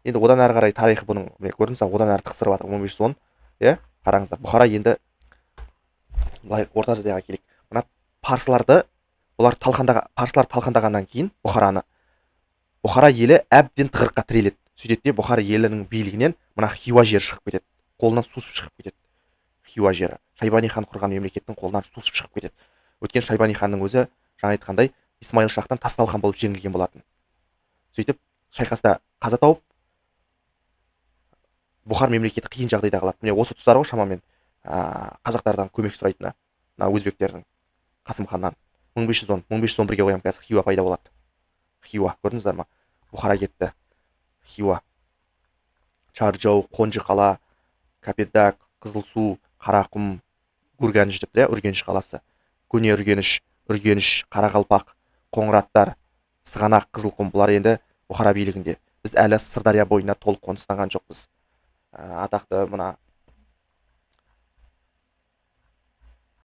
Енді одан әрі қарай тарихы бұның, міне, көрдіңіз ба, одан әрі тықсырып жатыр. 1510, иә, қараңыздар, Бұхара. Енді былай Орта Азияға келейік. Мына парсыларды бұлар талқандаға, парсылар талқандағаннан кейін Бұхараны, Бұхара елі әбден тығырыққа тіреледі. Сөйтеді де, Бұхара елінің билігінен мына Хиуа жері шығып кетеді, қолынан сусып шығып кетеді. Хиуа жері Шайбани хан құрған мемлекеттің қолынан сусып шығып кетеді. Өйткені Шайбани ханның өзі, жаңа айтқандай, Исмаил шахтан тас талқан болып жеңілген болатын. Сөйтіп шайқаста қаза тауып, Бұхар мемлекеті қиын жағдайда қалады. Міне, осы тұстар ғой шамамен қазақтардан көмек сұрайтыны, мына өзбектердің Қасым ханнан. 1510, 1511-ге қоямын. Қазір Хиуа пайда болады. Хиуа, көрдіңіздер ма? Бұхара кетті, Хиуа, Чарджоу, Қонжы қала, Капедак, Қызылсу, Қарақұм, Гурганыш деп тұр, иә, Үргеніш қаласы, Көне Үргеніш, Үргеніш, Қарақалпақ, Қоңыраттар, Сығанақ, Қызылқұм. Бұлар енді Бұхара билігінде. Біз әлі Сырдария бойына толық қоныстанған жоқпыз. Атақты мына